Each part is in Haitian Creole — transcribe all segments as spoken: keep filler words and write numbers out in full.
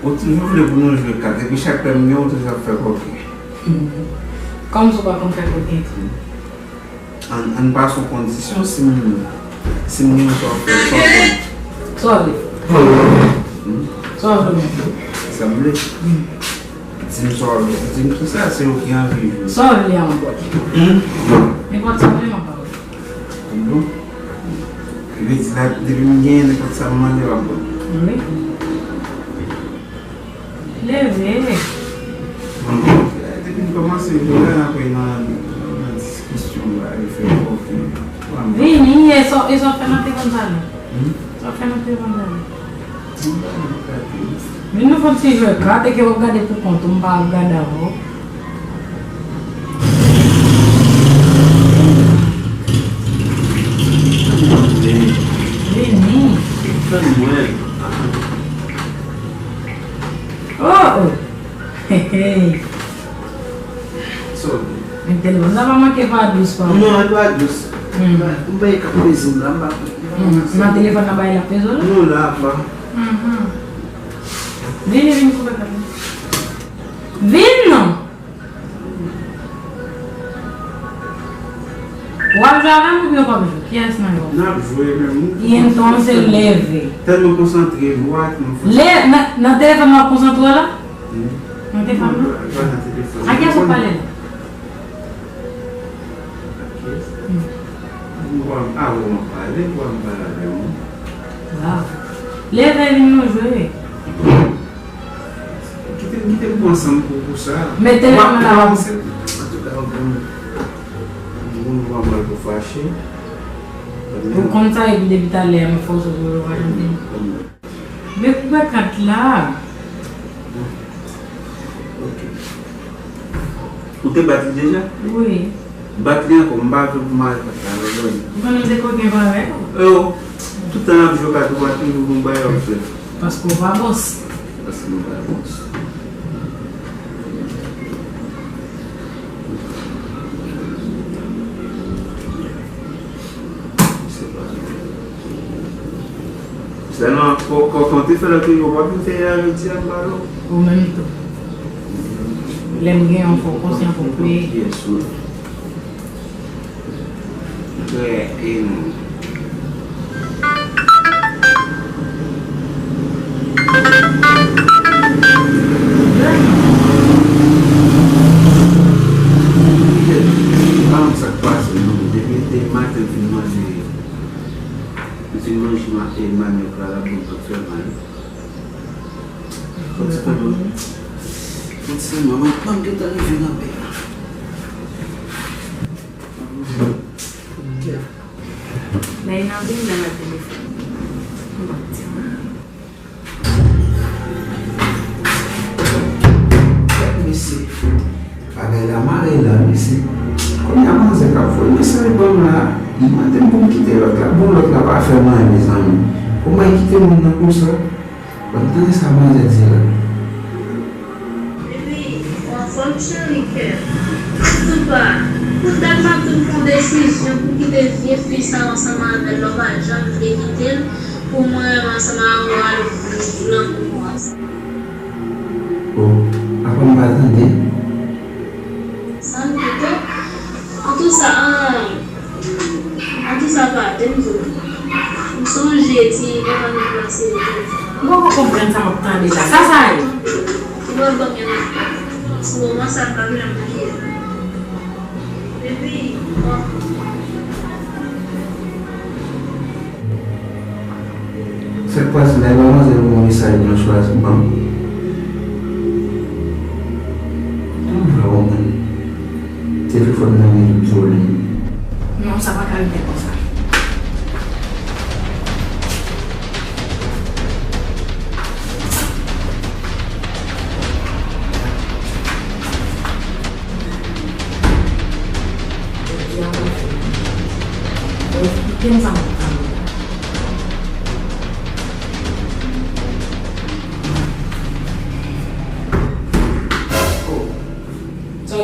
Ou toujou vle pou nou jwe kat, epi chak lè m gen, ou toujou ap fè koken. Kòmsi w pa konn fè koken tou? Ann, ann pase yon kondisyon, si m, si m gen yon sa w fè, sa w fè. Sa w vle? Hmm? Sa w vle? Sa m vle? Hmm. Di m sa w vle. Di m kisa, se ou ki anvi jwe. Sa w vle ankò? Hmm? Nenpòt sa w vle, m ap ba w. Bon. Vle di la, depi m genyen, nenpòt sa m mande, w ap ban m. Wi. Leve. Depi n kòmanse jwe a, n ap nan, nan diskisyon, bagay, fè koken. Vini, e sa, e sa w fè nan telefòn sa la? Hmm? Sa w fè nan telefòn sa la? Vin nou fè yon ti jwe kat, e ke w ap gade pou kont ou, m pa ap gade avè w. Vini. Fè mwen. Oh, oh. Hey, hey. Sorry. Men telefòn sa pa manke pa dous, pa. Non, li pa dous. Hmm. M pa, m pa e k ap peze m la, m pa. Hmm. Nan telefòn nan bay la peze w la? Non, la pa. Mhm. Vini, vini, koupe kat la. Vin non. W ap jwe avè m oubyen w p ap jwe? Kiyès nan yo? N ap jwe, men m... Y entonces leve. Tèlman konsantre, m wè m fò... Le, nan, nan telefòn nan w ap konsantre w la? Hmm. Nan telefòn nan? Pa nan telefòn. A kiyès w ap pale la? A kiyès? Hmm. M wè m, a, w ap pale, w ap pale avè m. Waw. Leve, vin nou jwe. Kite, kite m pran san m pou, pou sa. Mete l nan la. Antouka, bon, bon, bon, bon, bon, fache. Ou konn sa, epi depi talè a, m fòse w pou yo pa jwenn. Men koupe kat la. Ok. Ou te bat li deja? Wi. Bat li ankò, m pa vle pou mare kat la, non, non. Ou konnen m se koken parèy ou. Yo, tout tan n ap jwe kat, ou pa toujou gon bagay w ap fè. Paske w pa bòs. Paske m pa bòs. Se pa. Sèlman, kò, kò, kò te fè lòt yo, w ap te avèti a, m pa lò. Ou menm tou. Lè m gen yon fò konsyan pou m peye. Byen si. Trè, e non. Pa konn sa k pase, non. Depi, depi maten, m fin manje. Li fin manje ma-, e, manyòk la, la, bon, l ap fè mal. Fò ti pèman. Fò ti pèman, mwen, mwen gentan rive nan pè a. Lè nan vin nan la telefòn. Mwen pa di. Mesye, bagay la mare la, mesye. Kounye a manzè k ap voye mesaj ban m la, li mande m pou m kite lòt la. Bon, lòt la pa fè m anyen, mezanmi. Kòman l kite moun nan konsa? Ban m tande sa manzè di la. Baby, w anfòm cheri kè m. Antouka, tout dat m ap tann pou yon desizyon pou kite vye fi sa ansanm avè l, lè w pa janm vle kite l, pou mwen menm ansanm avè w ale pou lanmou nou ansanm. Oh, apa m pa tande? Sa m di tou. An tou sa, an, an tou sa pa, te m di w. M sonje ti moman nou pase yo. M poko konprann sa m ap tande la. Sa sa ye? Ou wè banm yon ti moman sa m pa vle m bliye. Epi, bon. Sa k pase la, e pa manzè voye yon mesaj blan swa ban m? M pa konprann. Telefòn nan gen tout volèm. Non, sa pa ka rete konsa. Kite m sa mwen pale la.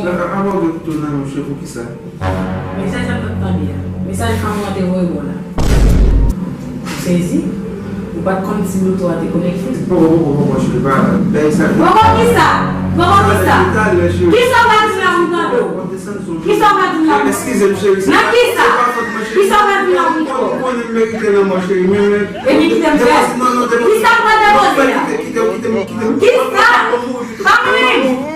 Avan w gen kouto nan men w, cheri, poukisa? Mesaj la m t ap tande a. Mesaj fanm nan te voye ba w la. Ou sezi? Ou pa t konn si loto a te konekte? Poko, poko, poko, cheri, pa bay sa. Poko kisa? Poko kisa? Kisa w va di m la pou m tande w? Kisa w va di m la pou m tande w? Nan kisa? Kisa w va di m la pou m tande w? Epi kite m fè. Kisa m pral depoze a? Kisa? Pa mwen menm.